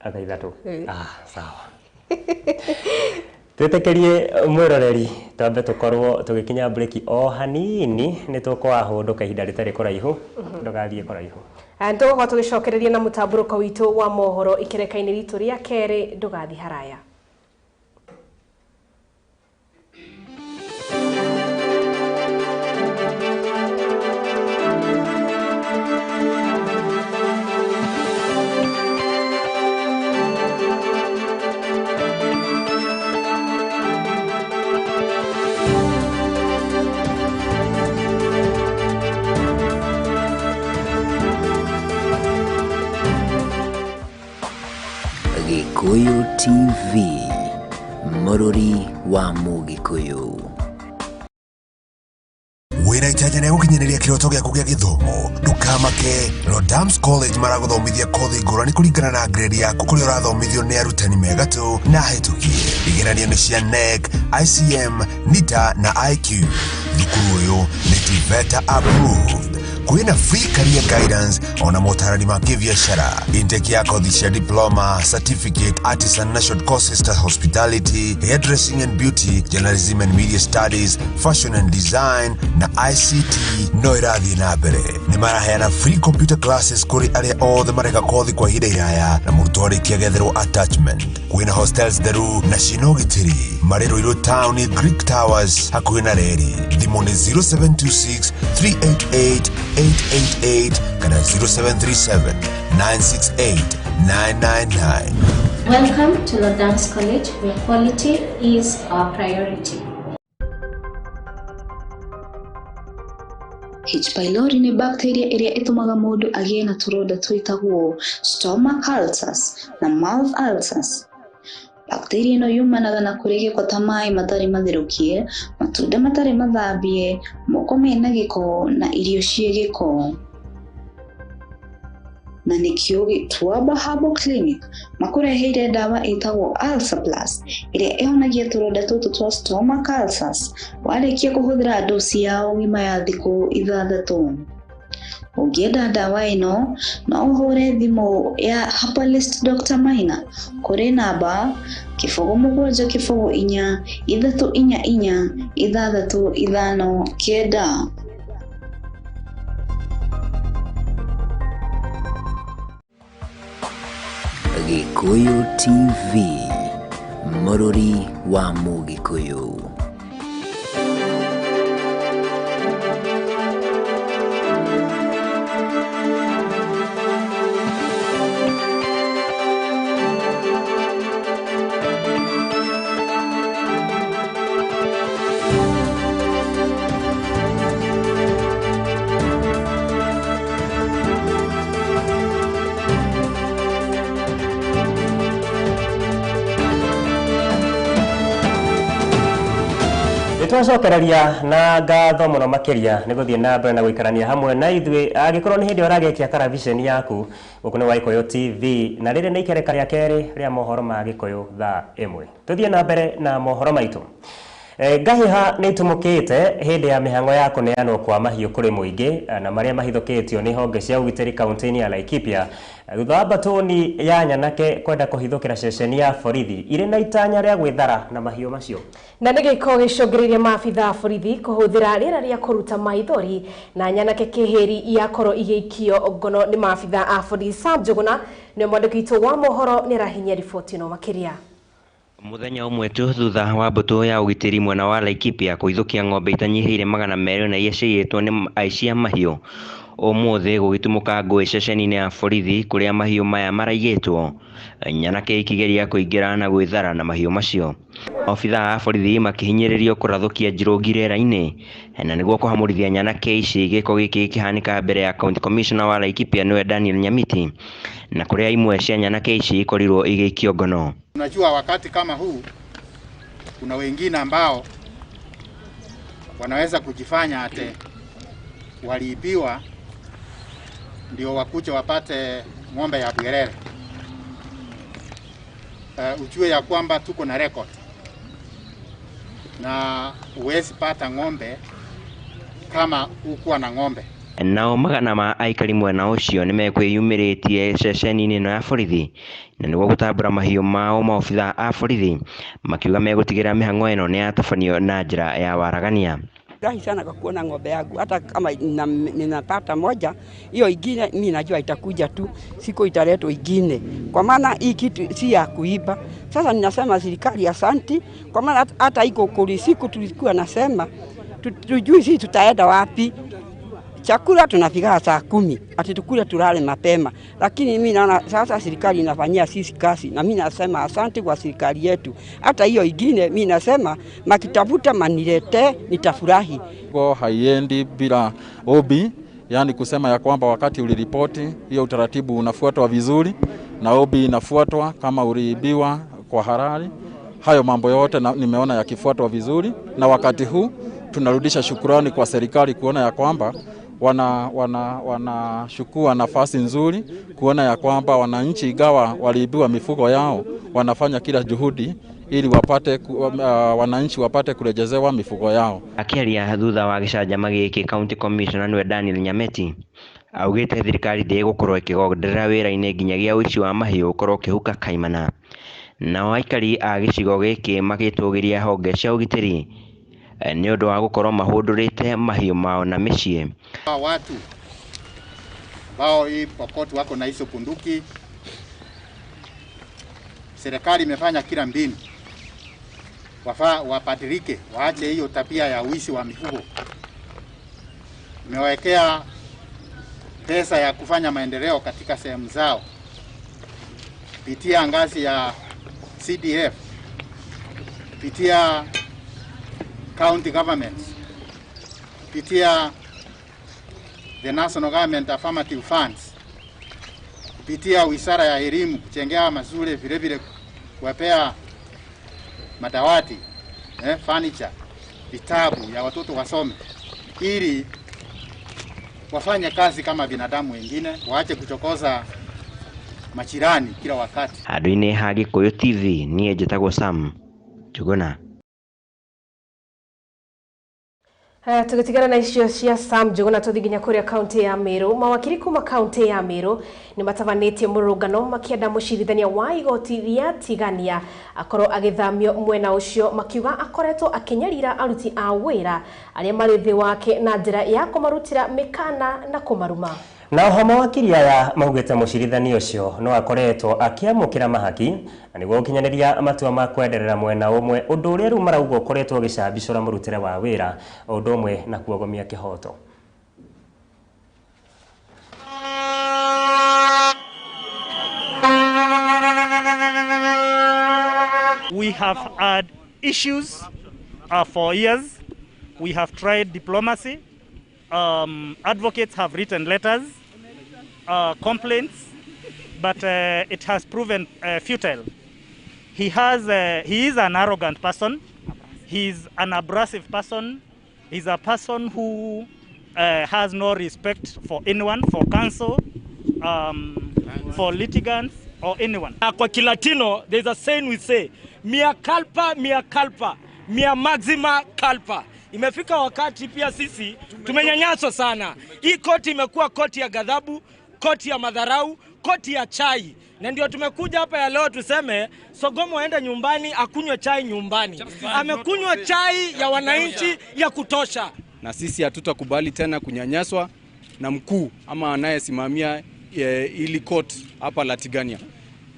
Thaa 3. Sawa. Twĩtĩkĩrie mwĩroreri twambe tũkorwo tũgĩkinya breki o hanini nĩ tũkwahũndũka ihinda rĩtarĩ kũraihu ndũgathiĩ kũraihu. Nĩtũgũkorwo tũgĩcokereria na mũtambũrũko witũ wa mohoro ikereka-inĩ ritũ rĩa kerĩ ndũgathiĩ haraya. Gikuyu TV, mũrũri wa Mũgĩkũyũ. Wĩna itanya rĩa gũkinyanĩria kĩroto gĩaku gĩa gĩthomo, ndũkamake. Rodams College maragũthomithia kothi ngũrani kũringana na grade yaku kũrĩa ũrathomithio nĩ arutani megatũ na ahĩtũkie. Igeranio nĩ cia KNEC, ICM, NITA na IQ. Thukuru ũyũ nĩ TVETA approved. Kwĩna free career guidance ona motarani ma kĩbiacara. Intake ya kothi cia diploma, certificate, artisan na short courses ta hospitality, hairdressing and beauty, journalism and media studies, fashion and design na ICT no ĩrathiĩ na mbere. Nĩ maraheana free computer classes kũrĩ arĩa othe mareka kothi kwa ihinda iraya na mũrutwo arĩkia agetherwo attachment. Kwĩna hostels theru na ciĩna ũgitĩri. Marĩ Ruiru Town, Greek Towers, hakuhĩ na reri. Thimũ nĩ 0726 388 888 kana 0737 968 999. Welcome to Lodams College, where quality is our priority. H. pylori nĩ bacteria ĩrĩa ĩtũmaga mũndũ agĩe na tũronda twĩtagwo stomach ulcers na mouth ulcers. Bacteria ĩno yumanaga na kũrĩa gĩko ta maĩ matarĩ matherũkie, matunda matarĩ mathambie, moko mena gĩko na irio ciĩ gĩko. Na nĩkĩo Gĩtuamba Herbal Clinic makũreheire ndawa ĩtagwo Ulcer Plus ĩrĩa ĩhonagia tũronda tũtũ twa stomach ulcers warĩkia kũhũthĩra dosi ya ũgima ya thikũ 6. Ũngĩenda ndawa ĩno no ũhũre thimũ ya Herbalist Dr. Maina kũrĩ namba 07 04 344 659. Gikuyu TV, Mũrũri wa Mũgĩkũyũ. Twacokereria na ngatho mũno makĩria nĩ gũthiĩ na mbere na gũikarania hamwe na ithuĩ angĩkorwo nĩ hĩndĩ ũragĩkia karaviceni yaku gũkũ nĩ wa Gĩkũyũ TV na rĩrĩ nĩ ikereka rĩa kerĩ rĩa mohoro ma Gĩkũyũ thaa 1. Tũthiĩ na mbere na mohoro maitũ. Ngahiha nĩ itumũkĩte hĩndĩ ya mĩhang'o ya kũneanwo kwa mahiũ kũrĩ mũingĩ na marĩa mahithũkĩtio nĩ honge cia ũgitĩri kaunti-inĩ ya Laikipia thutha wa mbatũni ya nyanake kwenda kũhithũkĩra ceceni ya borithi irĩ na itanya rĩa gwĩthara na mahiũ macio. Na nĩ gĩko gĩcũngĩrĩirie maabitha a borithi kũhũthĩra rĩera rĩa kũruta maithori na nyanake kĩhĩri yakorwo igĩikio ngono nĩ maabitha a borithi. Sam Njuguna nĩ mwandĩki witũ wa mohoro nĩ arahinyia riboti ĩno makĩria. Mũthenya ũmwe tu thutha wa mbũtũ ya ũgitĩri mwena wa Laikipia kũhithũkia ng'ombe itanyihĩire 200 na iria ciaiyĩtwo nĩ aici a mahiũ, ũmũthĩ gũgĩtumũka ngũĩ ceceni-inĩ ya borithi kũrĩa mahiũ maya maraigĩtwo, nyanake ikĩgeria kũingĩra na gwĩthara na mahiũ macio. Obithaa a borithi makĩhinyĩrĩrio kũrathũkia njirũngi rĩera-inĩ na nĩguo kũhamũrithia nyanake ici. Gĩko gĩkĩ gĩkĩhanĩka mbere ya County Commissioner wa Laikipia nĩwe Daniel Nyamiti, na kũrĩa imwe cia nyanake ici ikorirwo igĩikio ngono. Unajua, wakati kama huu kuna wengine ambao wanaweza kujifanya ate waliibiwa ndio wakuje wapate ng'ombe ya Bwerere. Ujue ya kwamba tuko na record na huwezi pata ng'ombe kama ukuwa na ng'ombe. Nao magana ma aikari mwena ũcio nĩmekwĩyumĩrĩtie ceceni-inĩ ĩno ya borithi na nĩguo gũtambũra mahiũ mao maobithaa a borithi makiuga megũtigĩrĩra mĩhang'o ĩno nĩyatabanio na njĩra ya waragania. Furahi sana kwa kuona ng'ombe yangu, hata kama ninapata moja, hiyo ingine mimi najua itakuja tu, siku italetwa ingine, kwa maana hii kitu si ya kuiba. Sasa ninasema serikali asanti, kwa maana hata iko kuli siku tulikuwa nasema tujui sisi tutaenda wapi. Chakula tunafika saa 10, ati tukule tulale mapema. Lakini mimi naona sasa serikali inafanyia sisi kazi, na mimi nasema asante kwa serikali yetu. Hata hiyo ingine mimi nasema makitafuta manilete nitafurahi. Kwa haiendi bila obi, yani kusema ya kwamba wakati uliripoti hiyo utaratibu unafuatwa vizuri na obi inafuatwa kama uliibiwa kwa halali. Hayo mambo yote na, nimeona yakifuatwa vizuri, na wakati huu tunarudisha shukurani kwa serikali kuona ya kwamba wanachukua nafasi nzuri kuona ya kwamba wananchi ingawa waliibiwa mifugo yao wanafanya kila juhudi ili wapate wananchi wapate kurejezewa mifugo yao. Akiaria thutha wa gĩcanjama gĩkĩ, County Commissioner nĩwe Daniel Nyameti augĩte thirikari ndĩgũkorwo ĩkĩgonderera wĩra-inĩ nginyagia ũici wa mahiũ ũkorwo ũkĩhuka kaimana. Nao aikari a gĩcigo gĩkĩ magĩtũgĩria honge cia ũgitĩri nĩ ũndũ wa gũkorwo mahũndũrĩte mahiũ mao na mĩciĩ. Watu ambao hii Pokot wako na hizo bunduki, serikali imefanya kila mbinu wabadilike, waache hiyo tabia ya wizi wa mifugo. Imewekea pesa ya kufanya maendeleo katika sehemu zao kupitia ngazi ya CDF, kupitia county governments, kupitia the national government affirmative funds kupitia wizara ya elimu kujengea mashule, vile vile kuwapea madawati, furniture, vitabu ya watoto wasome ili wafanye kazi kama binadamu wengine, waache kuchokoza majirani kila wakati. Handũ-inĩ ha Gĩkũyũ TV niĩ njĩtagwo Sam Njuguna. Haya, tugitigana na icio cia Sam Njuguna tuthi nginya kuria kaunti ya Meru. Mawakiri kuma kaunti ya Meru ni matabanitie murungano makienda mucirithania wa igoti ria Tigania akorwo agithamio mwena ucio, makiuga akoretwo akinyarira aruti a wira aria mari thi wake na njira ya kumarutira mikana na kumaruma. Na oho mawakiri aya maugĩte mũcirithania ũcio no akoretwo akĩamũkĩra mahaki na nĩguo gũkinyanĩria matua ma kwenderera mwena ũmwe, ũndũ ũrĩa rĩu marauga ũkoretwo ũgĩcambicũra mũrutĩre wa wĩra ũndũ ũmwe na kuogomia kĩhoto. We have had issues for years. We have tried diplomacy. Advocates have written letters, complaints, but it has proven futile. He is an arrogant person. He is an abrasive person. He's a person who has no respect for anyone, for counsel, for litigants, or anyone. Kwa Kilatino, there's a saying we say, mea culpa, mea culpa, mea maxima culpa. Imefika wakati pia sisi tumenyanyaswa sana. Hii koti imekuwa koti ya ghadhabu, koti ya madharau, koti ya chai. Na ndio tumekuja hapa ya leo tuseme Sogomo aende nyumbani akunywe chai nyumbani. Amekunywa chai ya wananchi ya kutosha. Na sisi hatutakubali tena kunyanyaswa na mkuu ama anayesimamia ili court hapa la Tigania.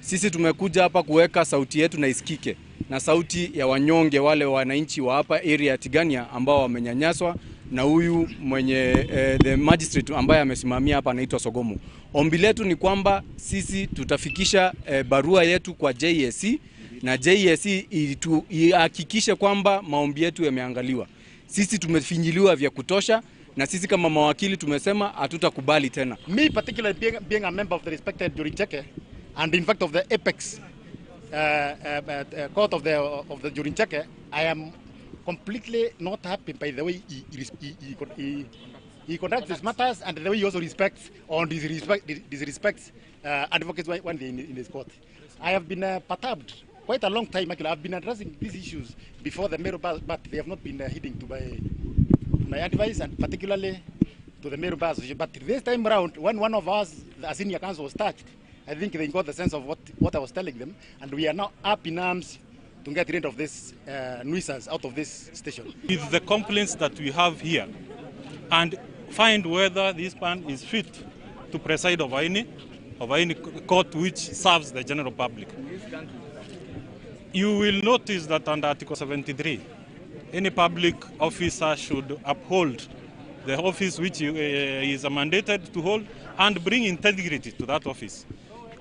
Sisi tumekuja hapa kuweka sauti yetu na isikike, na sauti ya wanyonge wale wananchi wa hapa area ya Tigania ambao wamenyanyaswa na huyu mwenye the magistrate ambaye amesimamia hapa anaitwa Sogomo. Ombi letu ni kwamba sisi tutafikisha barua yetu kwa JSC na JSC ihakikishe kwamba maombi yetu yameangaliwa. Sisi tumefinyiliwa vya kutosha na sisi kama mawakili tumesema hatutakubali tena. Me particularly being a member of the respected Jurincheke and in fact of the apex court of the Jurincheke, I am completely not happy by the way he conducts his matters and the way he also respects or disrespects advocates when they're in his court. I have been perturbed quite a long time. Actually, I've been addressing these issues before the Meru Bar, but they have not been heeding to my advice and particularly to the Meru Bar Association. But this time round, when one of us, the senior counsel, was touched, I think they got the sense of what I was telling them, and we are now up in arms to get rid of this nuisance out of this station. With the complaints that we have here, and find whether this man is fit to preside over any court which serves the general public. You will notice that under Article 73, any public officer should uphold the office which he is mandated to hold and bring integrity to that office.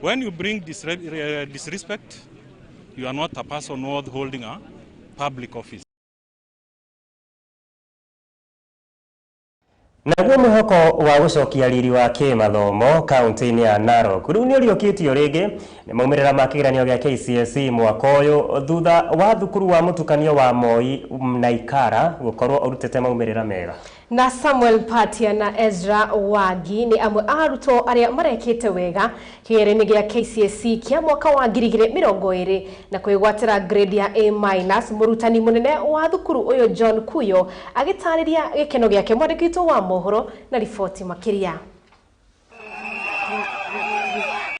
When you bring disrespect, you are not a person worth holding a public office. Naguo mwĩhoko wa gũcokia riri wa kĩmathomo kaunti-inĩ ya Narok rĩu nĩ ũriũkĩtio rĩngĩ nĩ maumĩrĩra ma kĩgeranio gĩa KCSE mwaka ũyũ thutha wa thukuru wa mũtukanio wa Moi na Ikara gũkorwo ũrutĩte maumĩrĩra mega. Na Samuel Patia na Ezra Wagi ni amwe a arutwo arĩa marekĩte wega kĩgeranio gĩa KCSE kĩa mwaka wa 2020 na kwĩgwatĩra grade ya A-. Mũrutani mũnene wa thukuru ũyũ John Kuyo agĩtarĩria gĩkeno gĩake mwandĩki witũ wa mohoro na riboti makĩria.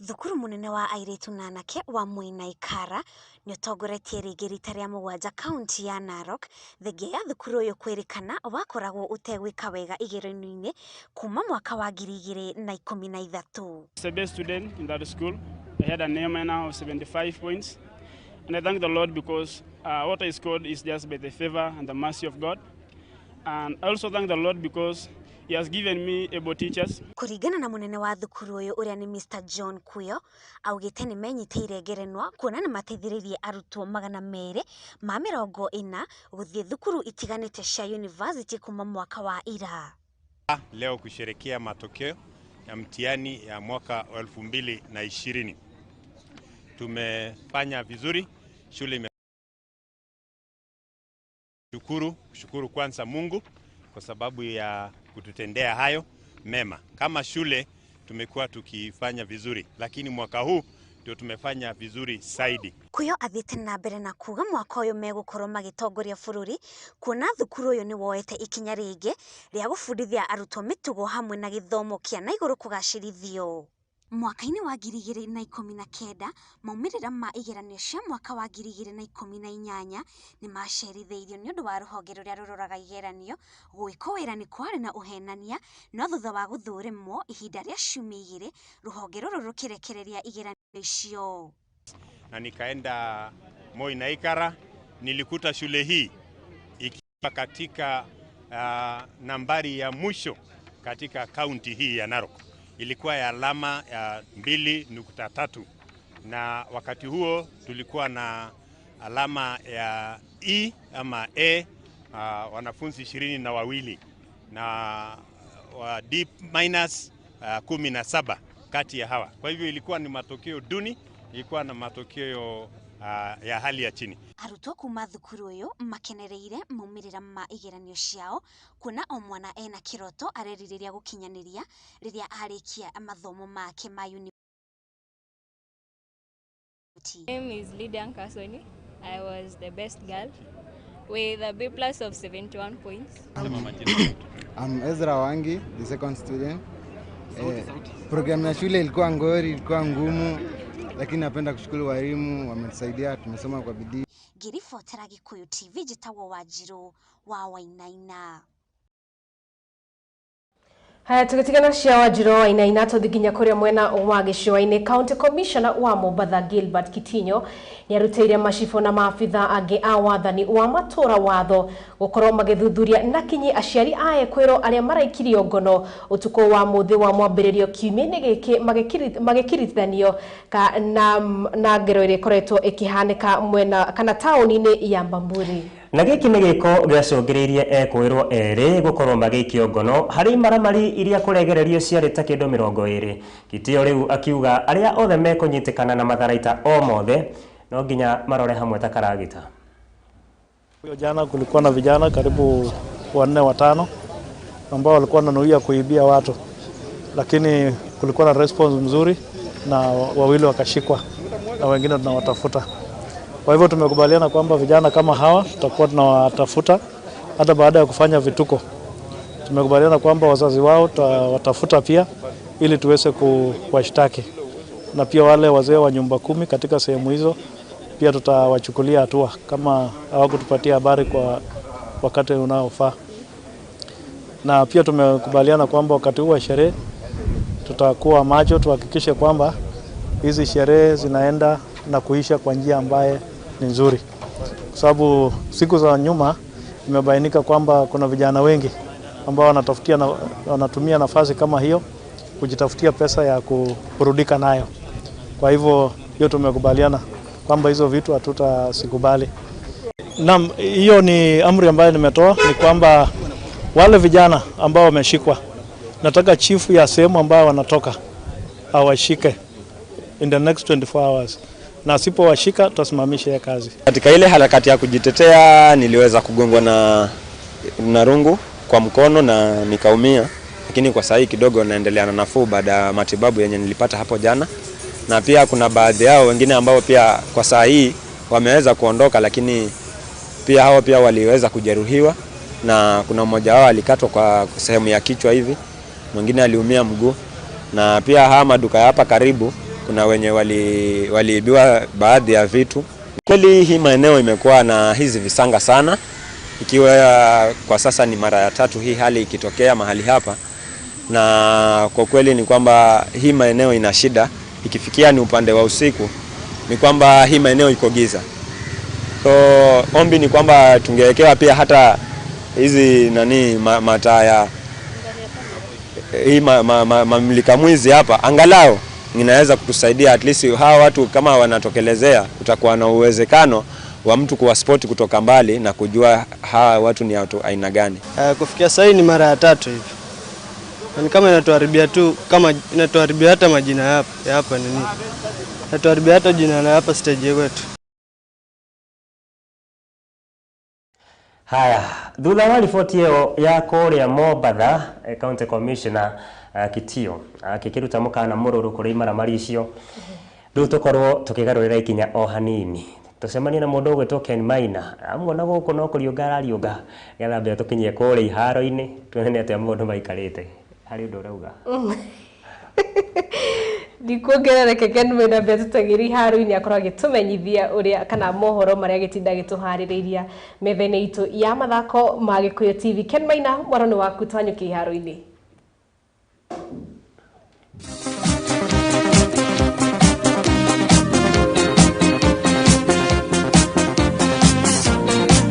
Thukuru munene wa airitu na anake wa Moi na Ikara ni utongoretie rĩngĩ rita rĩa mũgwanja kaunti ya Narok thengia ya thukuru ũyũ kwĩrĩkana wakoragwo ũtegwĩka wega igeranio-inĩ kuma mwaka wa 2013. The best student in that school. I had an A- of 75 points, and I thank the Lord because what I scored is just by the favor and the mercy of God. And I also thank the Lord because he has given me able teachers. Kuringana na munene wa thukuru uyu uria ni Mr John Kuyo augite ni menyiteire ngerenwa kuona ni mateithiririe arutwo 240 guthie thukuru itiganite cia university kuma mwaka wa ira. Leo kusherehekea matokeo ya mtihani ya mwaka 2020. Tumefanya vizuri, shule imeshukuru kwanza Mungu kwa sababu ya kututendea hayo mema. Kama shule tumekuwa tukifanya vizuri, lakini mwaka huu ndio tumefanya vizuri zaidi. Kuyo athiete na mbere na kuga mwaka uyu megukorwo magitongoria bururi kuona thukuru uyu ni woete ikinya ringi ria gubundithia arutwo mitugo hamwe na githomo kia na iguru kugacirithio. Mwaka-inĩ wa 2019 maumĩrĩra ma igeranio cia mwaka wa 2018 nĩ macerithĩirio nĩ ũndũ wa rũhonge rũrĩa rũroraga igeranio gwĩkwo wĩra nĩ kwarĩ na ũhenania, no thutha wa gũthũrimwo ihinda rĩa ciumia igĩrĩ rũhonge rũrũ rũkĩrekereria igeranio icio. Na nikaenda Moi Naikara, nilikuta shule hii ikiwa katika nambari ya mwisho katika kaunti hii ya Narok. Ilikuwa ya alama ya 2.3, na wakati huo tulikuwa na alama ya E ama A, wanafunzi 22 na wa D minus 17 kati ya hawa. Kwa hivyo ilikuwa ni matokeo duni, ilikuwa na matokeo ya hali ya chini. Arutwo kuma thukuru uyu makenereire maumĩrĩra ma igeranio ciao kuona o mwana ena kiroto arerirĩria gũkinyanĩria rĩrĩa arĩkia mathomo make ma university. My name is Lydia Nkasoni. I was the best girl with a B+ of 71 points. I'm Ezra Wangi, the second student. Program ya shule ilikuwa ngori, ilikuwa ngumu, lakini napenda kushukuru walimu wametusaidia, tumesoma kwa bidii. Ngĩribotera Gikuyu TV njĩtagwo Wanjiru wa Wainaina. Haya, tugitigana cia Wanjiru wa Wainaina tuthi nginya kuria mwena wa gĩcũa-inĩ. County Commissioner wa Mombatha Gilbert Kitinyo nĩarutĩire macibũ na maabitha angĩ a wathani wa matũra watho gũkorwo magĩthuthuria na kinyi aciari a ekwĩrwo arĩa maraikirio ngono ũtukũ wa mũthĩ wa mwambĩrĩrio kiumia-inĩ gĩkĩ magĩkirithanio na ngero ĩrĩa ĩkoretwo ĩkĩhanĩka mwena kana taũni-inĩ ya Bamburi. Na gĩkĩ nĩ gĩko gĩacũngĩrĩirie ekwĩrwo erĩ gũkorwo magĩikio ngono harĩ imaramari iria kũregererio ciarĩ ta kĩndũ 20. Kitio rĩu akiuga arĩa othe mekũnyitĩkana na matharaita o mothe no nginya marore hamwe ta karagita. Jana kulikuwa na vijana karibu 4 5 ambao walikuwa wananuia kuibia watu, lakini kulikuwa na response mzuri na wawili wakashikwa na wengine tunawatafuta. Kwa hivyo tumekubaliana kwamba vijana kama hawa tutakuwa tunawatafuta hata baada ya kufanya vituko. Tumekubaliana kwamba wazazi wao tutawatafuta pia ili tuweze kuwashtaki, na pia wale wazee wa nyumba 10 katika sehemu hizo pia tutawachukulia hatua kama hawakutupatia habari kwa wakati unaofaa. Na pia tumekubaliana kwamba wakati huu wa sherehe tutakuwa macho, tuhakikishe kwamba hizi sherehe zinaenda na kuisha kwa njia ambaye ni nzuri, kwa sababu siku za nyuma imebainika kwamba kuna vijana wengi ambao wanatumia nafasi kama hiyo kujitafutia pesa ya kuburudika nayo. Kwa hivyo hiyo tumekubaliana kwamba hizo vitu hatutasikubali. Naam, hiyo ni amri ambayo nimetoa, ni kwamba wale vijana ambao wameshikwa, nataka chifu ya sehemu ambayo wanatoka awashike in the next 24 hours. Na asipowashika tutasimamisha kazi. Katika ile harakati ya kujitetea niliweza kugongwa na rungu kwa mkono na nikaumia, lakini kwa sahi kidogo naendelea na nafuu baada ya matibabu yenye nilipata hapo jana. Na pia kuna baadhi yao wengine ambao pia kwa saa hii wameweza kuondoka, lakini pia hao pia waliweza kujeruhiwa, na kuna mmoja wao alikatwa kwa sehemu ya kichwa hivi, mwingine aliumia mguu. Na pia haya maduka hapa karibu kuna wenye waliibiwa baadhi ya vitu. Kweli hii maeneo imekuwa na hizi visanga sana, ikiwa kwa sasa ni mara ya 3 hii hali ikitokea mahali hapa. Na kwa kweli ni kwamba hii maeneo ina shida, ikifikia ni upande wa usiku ni kwamba hii maeneo iko giza. So ombi ni kwamba tungewekewa pia hata hizi mataa ya hii mamlika mwizi hapa, angalau inaweza kutusaidia at least hawa watu kama wanatokelezea, kutakuwa na uwezekano wa mtu kuwaspoti kutoka mbali na kujua hawa watu ni watu aina gani. Kufikia sasa ni mara ya 3 hivi. Na ni kama inatuharibia tu, kama inatuharibia hata majina ya hapa nini, inatuharibia hata jina la hapa stage yetu. Haya, thutha wa riboti ĩyo ya kũrĩa Mombatha, County Commissioner Kitio akĩkĩruta mũkana mũrũrũ kũrĩ imaramari icio, rĩu tũkorwo tũkĩgarũrĩra ikinya o hanini tũcemanie na mũndũ ũgwĩtwo Ken Maina. Amuona gũkũ no kũriũnga arariũnga nĩgetha mbere tũkinyie kũrĩa iharo-inĩ tuone nĩ atĩa maũndũ maikarĩte. Harĩ ũndũ ũrauga? Ndikuongerera, reke Ken Maina mbere tũteng'erie iharo-inĩ akorwo agĩtũmenyithia ũrĩa kana mohoro marĩa agĩtinda agĩtũharĩrĩria metha-inĩ itũ ya mathako ma Gĩkũyũ TV. Ken Maina, mwaro nĩ waku, twanyũkie iharo-inĩ.